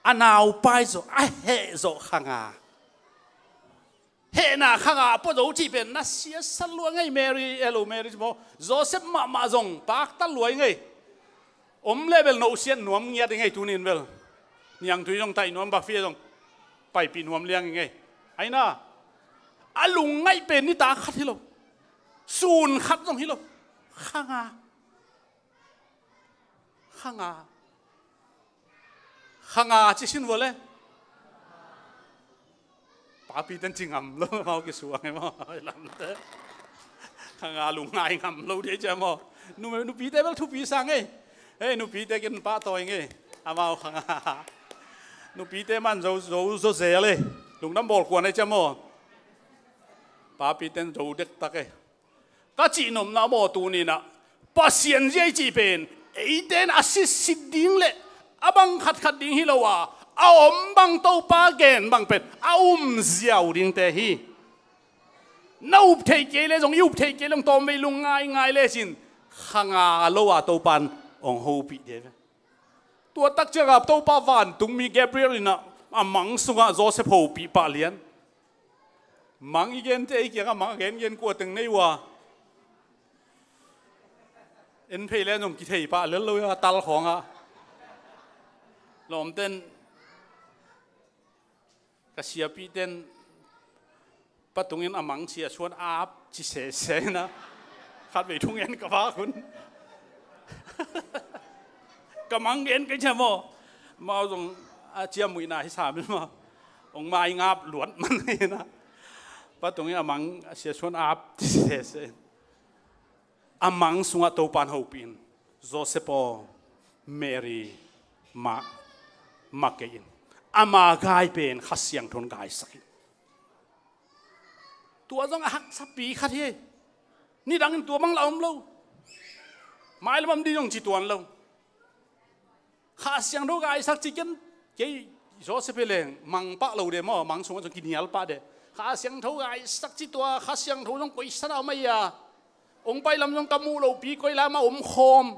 a naupai zawh, a heh zawh kha nga. Hehna kha nga pua zo cih pen na siasa lua ngei. Mary, elo Mary ci maw, Joseph mahmah zong pakta lua ngei. Om le bel no sian nuam ngiat i ngei tunin bel. Niangtui zong taih nuam, bakfia zong paipih nuam liang i ngei. Aina a lungngaih pen nitak khat hi lo. Sun khat zong hi lo. Kha nga. Kha nga. Kha nga ci sin vua le. Papi ten ci ngam lo mau kisuang e maw? Lamte kha nga lungngai ngam lo dei cia maw? Nu- nupite bel thupi sang e. Hei, nupite ken pahtawi ngei. Amau kha nga. Nupite man zo zo zo zel e. Lungdam bawl kuan e cia maw? Papi ten zo dektak e. Ka cihnopna maw tuninah Pasian ziai cih pen eiten a sitsit ding le a bang khatkhat ding hi lo a, a om bang Topa gen bang pen a um ziau dingte hi. Na up theih kei le zong, i up theih kei le zong, tawmvei lung ngaingai lecin kha nga lo a Topan hong hopih ding hi ve. Tua tak ciangah Topa vantungmi Gabriel in ah a mang sungah Joseph hopih pah lian. Mang i gente, ei kiangah mang a gengen kua teng nei uh a, en phei le zong kithei pah lel lo a, tal khawngah. Lawmten, ka siapihten, Pa Tungin a mang sia suan ap ci sese na. Khatvei thungen ka vak hun. Ka mang gen ka cia maw? Mau zong a cia muihna hi sa min maw? Ong mai ngap luat man hi na. Pa Tungin a mang sia suan ap ci sese. A mang sungah Topan hopih in, Joseph aw, Mary mah, mah kei in. Ama gai pen Kha Siangtho in gaisak in. Tua zong a haksapi khat hi. Nidangin tua bang la om lo. Mailam am ding zong ci tuan lo. Kha Siangtho gaisak ci ken, kei Joseph hi leng mang pah lo de maw, mang sungah zong kinial pah de. Kha Siangtho gaisak ci tua, Kha Siangtho zong koi sana om a ia. Ong pai lam zong ka muh lopi, koi lam a om khawm.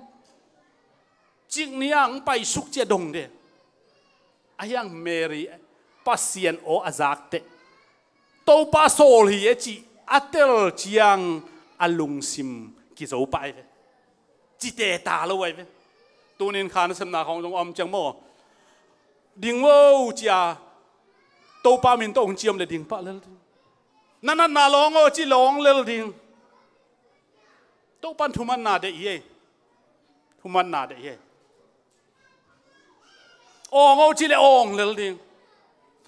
Cik ni a ong pai suk cia dong de. A hiang Mary Pasian aw a zakte. Topa sawl hi e cih a tel ciang a lungsim kizo pah ai ve. Cite ta lo ai ve. Tunin kha nasepna khawng zong om ciang maw? Ding vo cia Topa min tawh hong ciam le ding pah lel ding. Na natna lawng aw ci lawng lel ding. Topan thumanna deih hi ei. Thumanna deih hi ei. Awng aw ci le awng lel ding.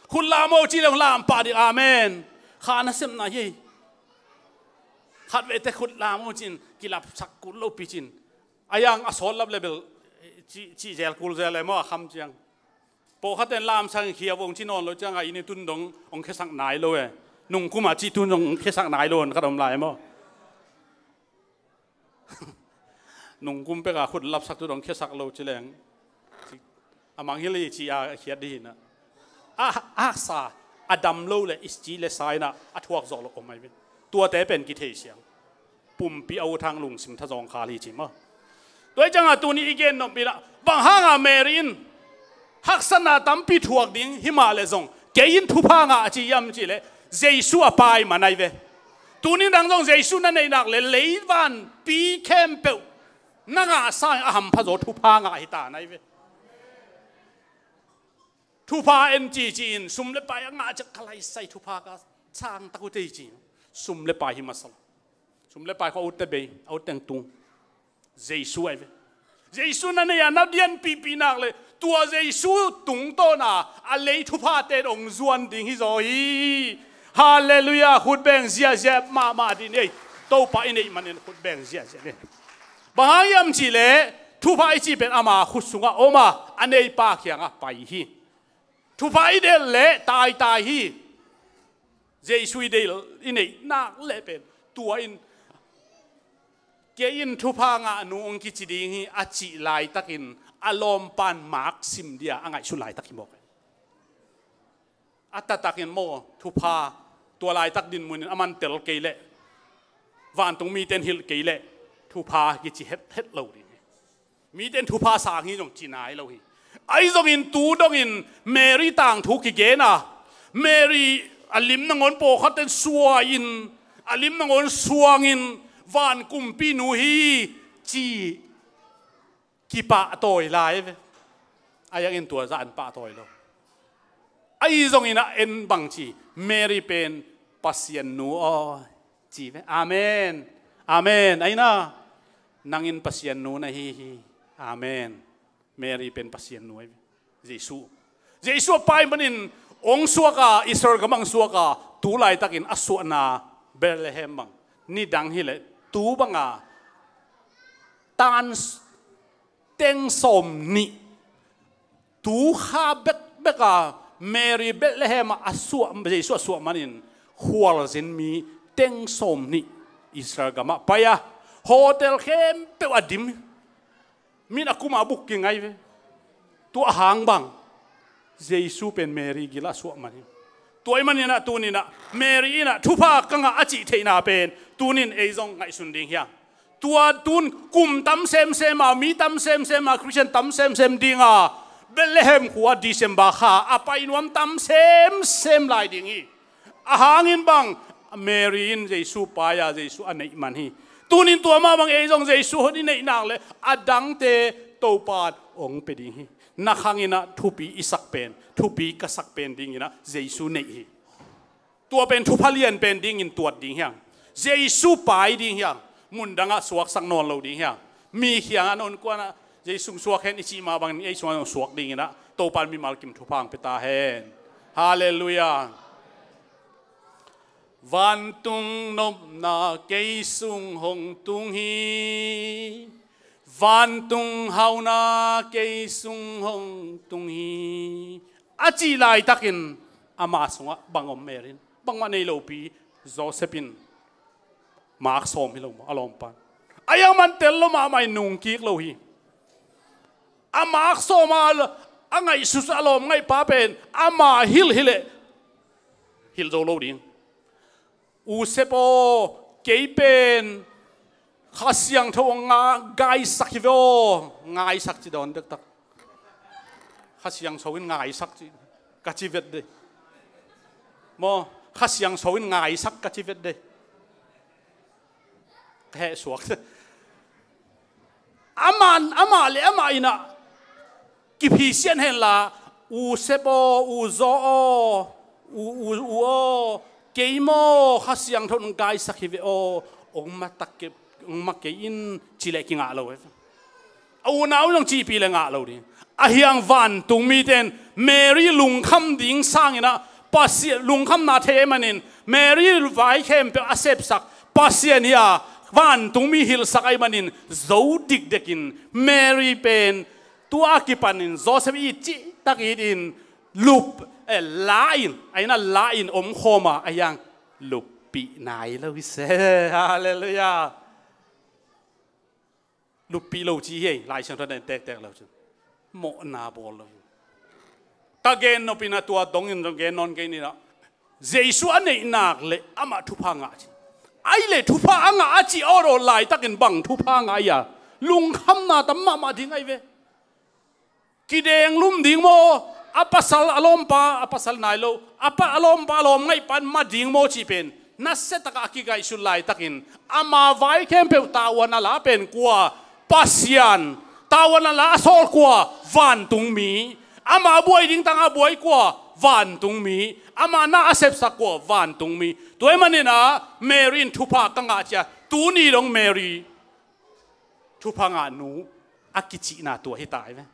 Khut lam aw ci le lam pah ding. Amen. Kha nasepna hi ei. Khatvei te khut lam aw cin kilapsak kul lo pi cin. A yang a sawt lap le bel ci, ci zel kul zel le maw a kham ciang. Pawlkhatten lamsang khia vong ci nawn lo ciang a ini tun dong ong khiasak nai lo e. Nungkuma ci tun dong ong khiasak nai lo on khat om lai maw? Nungkum peka khut lapsak tu dong khiasak lo ci leng. A mangngilh hi ci a khiat dih hi na. A, a sa, a dam lo le i ci le sa in a, a thuak zawh lo om ai ve. Tuate pen kithei siang. Pumpi a uthang lungsim thazawng khal hi ci maw? Tua hi ciangah tuni i gen nop in ah, bang hangah Mary in haksatna tampi thuak ding hi mah le zong, kei in thupha ngah a ci hiam cih leh, Jesu a pai man ai ve. Tuni dang zong Jesu na neihnak le leivanpi khempeuh na ngah sangin a hampha zaw thupha ngah hi ta nai ve. Thupha en cici in sum le pai a ngah ciang ka laisai thupha ka sang tak uh tei ci. Sum le pai hi masa lo. Sum le pai khawng a utte bei, a utteng tung. Jesu ai ve. Jesu na nei a na dianpihpih nak le tua Jesu tungtawna a lei thuphate dong zuan ding hi zaw hi. Halleluiah, khut beng ziahziah mahmah dih ni ei. Topa i neih manin khut beng ziahziah ni. Bang hang hiam cih leh thupha i cih pen ama khut sungah om a, a neipa kiangah pai hi. Thupha i delh leh taitai hi. Jesu i delh i neih nak leh pen tua in kei in thupha ngah nu ong kici ding hi a cih laitakin a lawmpan mak sim dia a ngaihsut laitak hi mawk. A taktakin maw thupha tua laitak dinmunin a man tel kei leh vantung mite in hilh kei leh thupha kici hethet lo ding hi. Mite in thupha sang hi zong ci nai lo hi. Ahi zongin tu dongin Mary tangthu kigen a, Mary a lim nangawn pawlkhatte in suai in, a lim nangawn suangin van kumpi nu hi ci kipahtawi lai ve. A yang in tua zah an pahtawi lo. Ahi zongin a en bang ci, Mary pen Pasian nu aw ci ve. Amen. Amen. Aina nangin Pasian nu na hi hi. Amen. Mary pen Pasian nu ahi ve. Jesu. Jesu a pai manin ong suak a, Israel gam ah ong suak a, tu laitakin a suahna Bethlehem bang nidang hileh tu banga tan teng sawm nih tu kha bekbek a Mary Bethlehem ah a suah, Jesu a suah manin khualzin mi teng sawm nih Israel gam ah pai a, hotel khempeuh a dim. Min a kum a buk kingai ve. Tua hang bang Jesu pen Mary gil ah suah man hi. Tua ahih manin ah tuni-in ah Mary in ah thupha ka ngah a cih theihna pen tuni-in ei zong ngaihsun ding hiam? Tua tun kum tam semsem a, mi tam semsem a, Khristian tam semsem ding a, Bethlehem khua December kha a pai nuam tam semsem lai ding hi. A hangin bang, Mary in Jesu pai a, Jesu a neih man hi. Tuni-in tua mah bang ei zong Jesu hong i neih nak leh a dangte Topa'n hong pia ding hi. Na khang in ah thupi i sak pen, thupi ka sak pen dingin ah Jesu neih hi. Tua pen thupha lian pen dingin tuat ding hiam? Jesu pai ding hiam? Mundang ah suaksak nawn lo ding hiam? Mi kiangah, "Non kuan ah Jesu suak hen," i cih mah bangin ei sungah zong suak dingin ah Topa'n mimal kim thupha hong pia ta hen. Halleluiah. Vantung nopna kei sung hong tung hi. Vantung hauna kei sung hong tung hi, a cih laitakin ama sungah bang om, Mary in? Bangmah nei lopi, Joseph in mark sawm hi lo maw, a lawmpa in? A iang man tel lo mahmah in nungkik lo hi. A mark sawm a, a ngaihsut a lawm ngaihpa pen ama hilh hileh hilh zo lo ding. "U Sep aw, kei pen Kha Siangtho hong nga-, ngaisak hi ve aw." Ngaisak ci dawn dektak. "Kha Siangtho in ngaisak ci," ka ci vet dei. Maw, "Kha Siangtho in ngaisak," ka ci vet dei. Ka heh suak. Amah, amah le amah in ah kiphisian henla, "U Sep aw, U Zaw aw, U, U, U aw, kei maw Kha Siangtho in hong ngaisak hi ve aw, hong ma tak kei, hong ma kei in," ci leh kingah lo hi. A unau in zong cihpih leh ngah lo ding. Ahi hang vantungmite in Mary lungkham ding sangin ah, Pasian lungkhamna thei ahih manin, Mary vai khempeuh a sepsak Pasian hi a, vantungmi hilhsak ahih manin, zo dikdekin Mary pen tua a kipanin Joseph it cihtak itin lup, eh, la-in, a inn ah la-in omkhawm a, ahi hang luppih nai lo hi se. Halleluiah. Luppih lo ci hi ei, Lai Siangtho ah en tektek le uh cin. Mawhna bawl lo hi. Ka gen nop in ah tua dongin zong gen nawn kei ni ah, Jesu a neih nak leh amah thupha ngah ci. Ahih leh thupha a ngah a cih awt awt laitakin bang thupha ngah hi a, lungkhamna tam mahmah ding ahi ve. Kideng lum ding maw? A pasal, a lawmpa, a pasal nai lo, a pa, a lawmpa, a lawmngaihpa in ma ding maw cih pen nasia takah a kingaihsut laitakin, ama vai khempeuh tavuan a la pen kua? Pasian. Tavuan a la a sawl kua? Vantungmi. Ama buai ding tangah buai kua? Vantungmi. Ama na a sepsak kua? Vantungmi. Tua ahih manin ah Mary in thupha ka ngah ci a, tuni dong Mary thupha ngah nu a kicihna tua hi ta hi ve.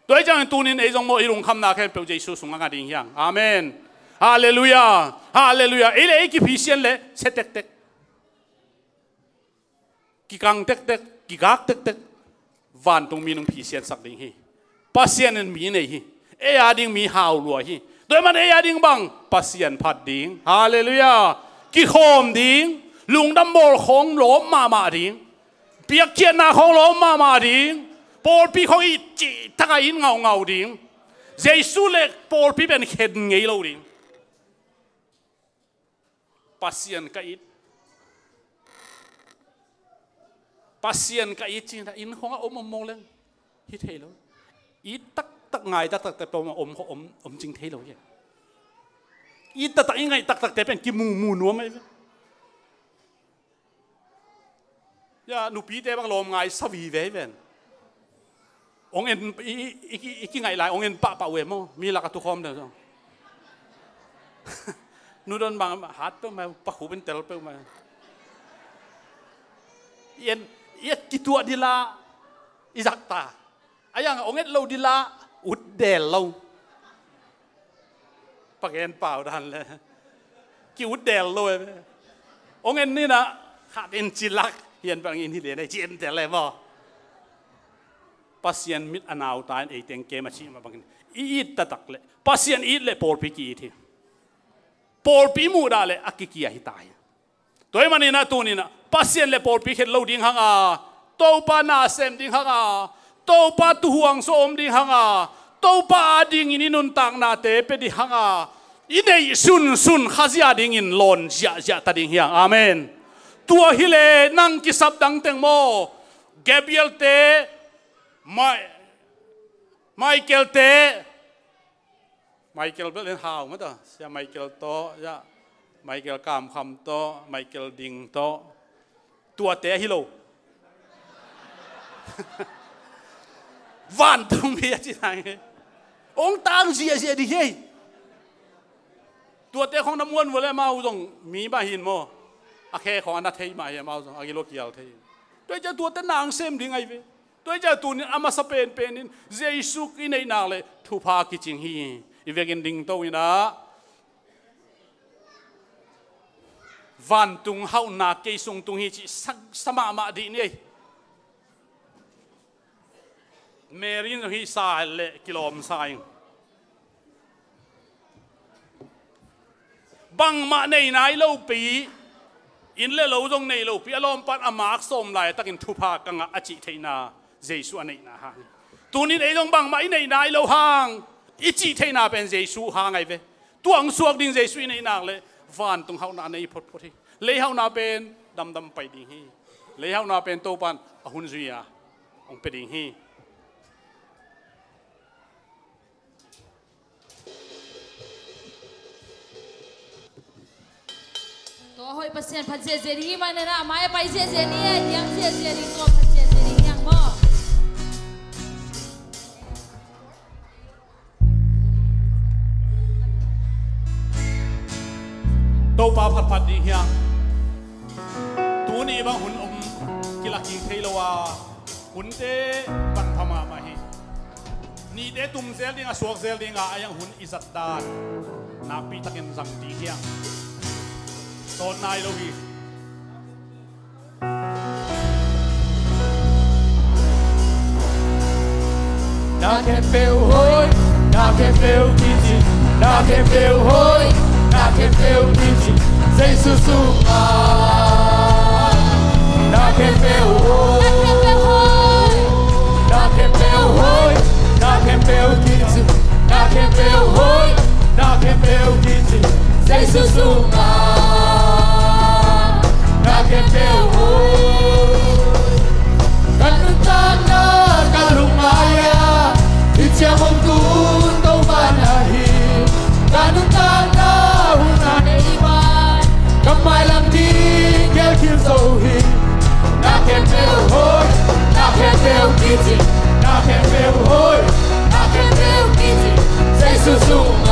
Tua hi ciangin tuni-in ei zong maw, i lungkhamna khempeuh Jesu sungah ngah ding hi hang. Amen. Halleluiah. Halleluiah. Ei le ei kiphisian leh sia tektek, kikang tektek, kigak tektek, vantungmi in hong phisiansak ding hi. Pasian in mi nei hi. Ei a ding mi hau lua hi. Tua ahih manin ei a ding bang, Pasian phat ding. Halleluiah. Kikhawm ding. Lungdam bawl khawng lawp mahmah ding. Piakkhiatna khawng lawp mahmah ding. Pawlpi khawng it cihtak a it ngaungau ding. Jesu le pawlpi pen khen ngei lo ding. Pasian ka it. Pasian ka it ci-in a inn khawngah om om mawk leng hi thei lo. It taktak, ngai taktak te peuhmah om, om, om cing thei lo hi. It taktak, i ngaih taktak te pen kimumu nuam ahi ve. Ya, nupite bang lawm ngai sa vive hi ven. Hong en, i, i, i, i kingaih lai, hong en pahpah uh e maw. Mi lakah tukhawm deuh zong. Nu Don bang hat peuhmah, pakhup in tel peuhmah. I en, i et kituah dila, i zak ta. A yang hong et lo dila, ut del lo. Pagen pau dan le ki ut del lo e. Hong en ni na, khat in ci lak, hian bang in hi le na, ci en del e maw. Pasian mit a nau ta in ei teng kem a cih mah bangin, i it taktak le, Pasian it le pawlpi ki it hi. Pawlpi muhdah le a kikia hi ta hi. Tua ahih manin ah tuni-in ah Pasian le pawlpi khen lo ding hang a, Topa na sem ding hang a, Topa tuhuang sung om ding hang a, Topa adingin i nuntaknate pia ding hang a, i neih sunsun Kha zia dingin lawn ziahziah ta ding hi hang. Amen. Tua hi leh nang kisap dang teng maw, Gabriel te, Ma-, Michael te, Michael bel in hau mah ta, Sia Michael tawh, ya, Michael Kam Kham tawh, Michael Ding tawh, tuate hi lo. Vantung mi a ci nai. Ong tang ziahziah ding hi. Tuate khong na muan vua leh amau zong mi mah hi in maw. A khe khong a na thei mah hi, amau zong a gilo kial thei. Tua hi ciang tuate nang sem ding ahi ve. Tua hi ciang tunin a masa penpenin Jesu i neih nak leh thupha kicing hi. I vekin dingto in ah, vantung hauhna kei sung tung hi cih sa, sa mahmah dih ni. Mary in zong hih sa leh kilawm sa ing. Bangmah nei nai lopi, inn le lo zong nei lopi, a lawmpan a mak sawm laitakin thupha ka ngah a cih theihna Jesu a neihna hang hi. Tunin ei zong bangmah i nei nai lo hang, i cih theihna pen Jesu hang ahi ve. Tua hong suak ding Jesu i neih nak leh vantung hauhna nei photphot hi. Lei hauhna pen damdam pai ding hi. Lei hauhna pen Topan a hun zui a hong pia ding hi. Tua hoih Pasian phat ziahziah ding hi manin ah, a mai a pai ziahziah ni e, diang ziahziah ding, tua phat ziahziah ding hi hang maw. Topa phatphat ding hi hang. Tuni bang hun om kilak kik thei lo a, hunte van pha mahmah hi. Nihte tum zel ding a, suak zel ding a, a yang hun i zat dan nakpi takin zang ding hi hang. Tawn nai lo hi. Na khempeuh hoih, na khempeuh kici, na khempeuh hoih, na khempeuh kici, Jesu sungah. Na khempeuh hoih, na khempeuh hoih, na khempeuh kici, na khempeuh hoih, na khempeuh kici, Jesu sungah. Na khempeuh hoih. Ka nuntakna ka lungngai a, i ciang hong tun Topa na hi. Ka nuntakna hun a nei pan, ka mailam ding gel khin zo hi. Na khempeuh hoih, na khempeuh kici, na khempeuh hoih, na khempeuh kici, Jesu sungah.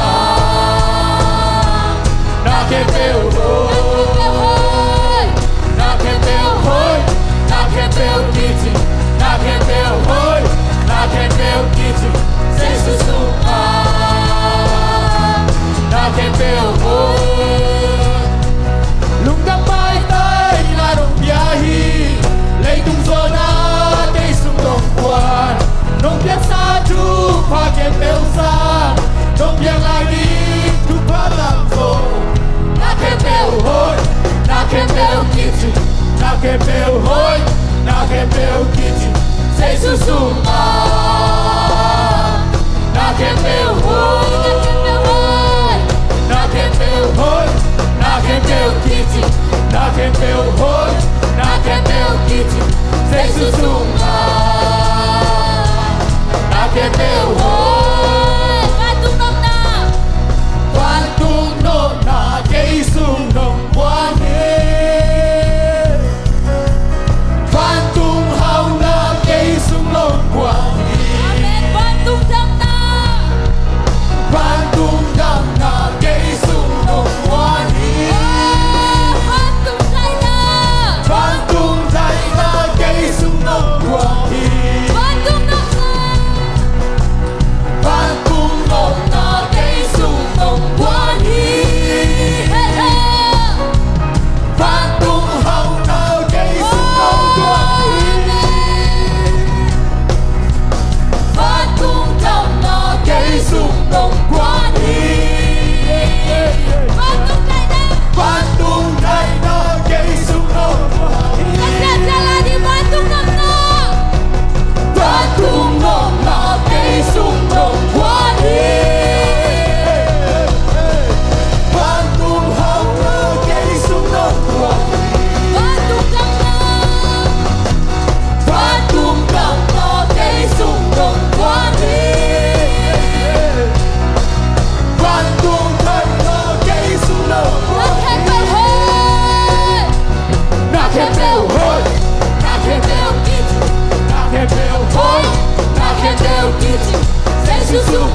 Jesu sungah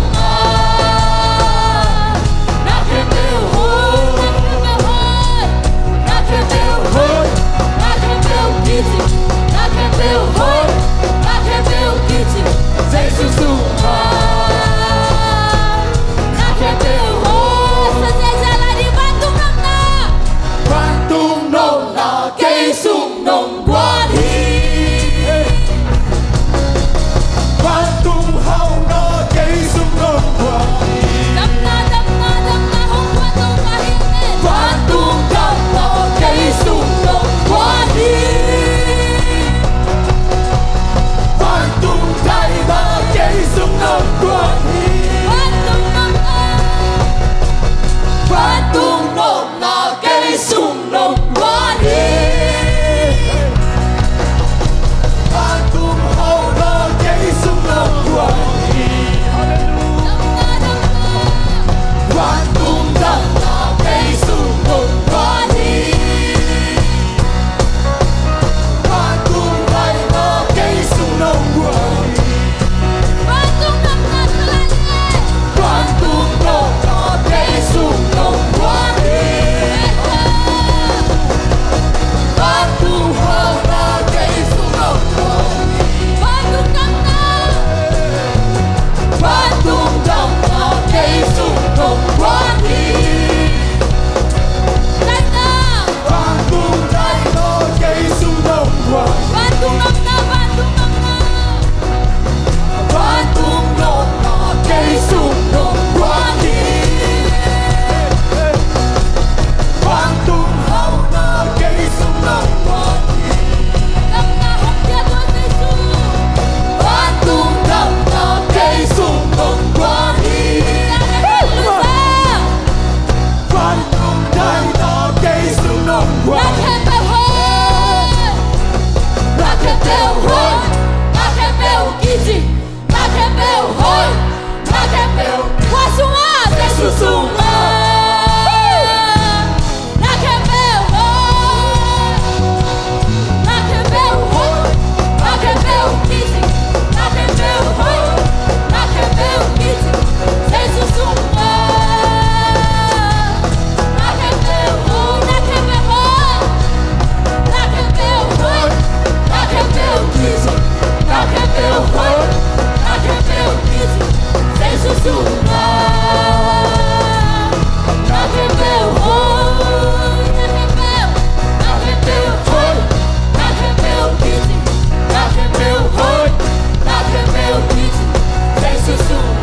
na khempeuh hoih, na khempeuh hoih, na khempeuh hoih, na khempeuh kici, na khempeuh hoih, na khempeuh kici. Jesu sungah na khempeuh hoih. Sa ziahziah lai dih, vantung nopna. Vantung nopna kei sung nong guan hi. Vantung hauhna kei sung nong guan hi. Damna, damna, damna hong guan nong guan hi. Vantung damna kei sung nong guan hi. Vantung daina kei sung nong guan hi. Vantung nopna. Vantung nopna kei sung nong guan hi. Vantung hauhna kei sung nong guan hi. Vantung damna kei sung nong guan hi. Vantung daina kei sung nong guan hi. Vantung nopna, vantung nopna kei sung nong guan hi. Vantung hauhna kei sung nong guan hi. Vantung nopna. Vantung damna kei sung nong guan hi. Daina. Vantung daina kei sung nong guan. Vantung nopna, vantung nopna. Vantung nopna kei sung nong guan hi. Vantung hauhna kei sung nong guan hi. Damna hong pia tua Jesu. Vantung damna kei sung nong guan hi. Vantung daina kei sung nong guan. Na khempeuh hoih. Na khempeuh hoih. Na khempeuh kici. Na khempeuh hoih. Na khempeuh. Khua sungah, Jesu sungah. Na khempeuh hoih. Na khempeuh hoih. Na khempeuh kici. Na khempeuh hoih. Na khempeuh kici. Jesu sungah. Na khempeuh hoih, na khempeuh hoih, na khempeuh hoih, na khempeuh kici, na khempeuh hoih, na khempeuh kici, Jesu sungah. Na khempeuh hoih, na khempeuh, na khempeuh hoih, na khempeuh kici, na khempeuh hoih, na khempeuh kici, Jesu sungah.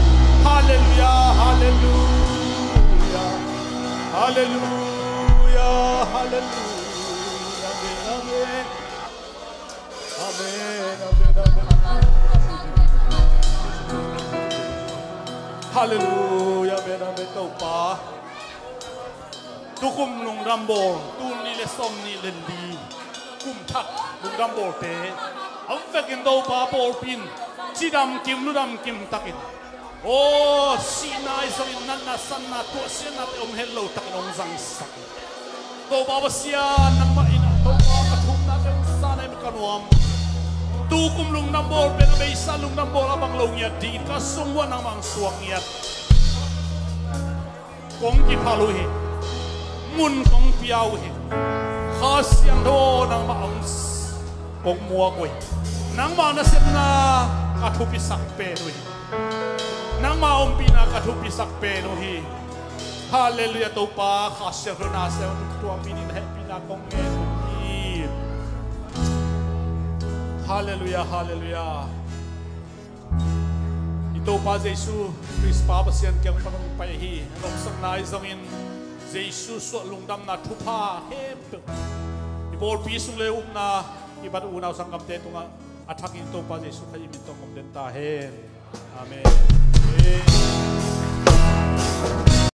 Halleluia, halleluia, halleluia, halleluia, halleluia, amen, amen. Amen, amen, amen. Halleluia, amen, amen, Topa. Tukum lungdam bawl, tul nih le sawm nih le li kum thak lungdam bawlte a vekin Topa pawlpi in cidam kim, ludam kim takin, aw, sihna ahi zongin natna, satna, tuahsiatnate om het lo takin hong zangsak. Topa Pasian, nangmah in ah Topa ka thumna pen sa na in ka nuam. Tukum lungdam bawl pen a beisa lungdam bawl a bang lo ngiat dingin ka sung uh ah nangmah hong suak ngiat. Kong kiphal uh hi. Mun kong pia uh hi. Kha Siangtho aw, nangmah hong kong muak uh hi. Nangmah nasepna ka thupisak pen uh hi. Nangmah ompihna ka thupisak pen uh hi. Halleluia, Topa Kha Siangtho na siang tuk tuam mi nih na hehpihna kong ngen uh hi. Halleluia, halleluia. I Topa Jesu Khrist pa Pasian kiang pan hong pai hi. A nopsakna ahi zongin Jesu suah lungdamna thupha khempeuh i pawlpi sung le upna i bat unau sanggamte tungah a thakin Topa Jesu Khrih i min tawh hong den ta hen. Amen.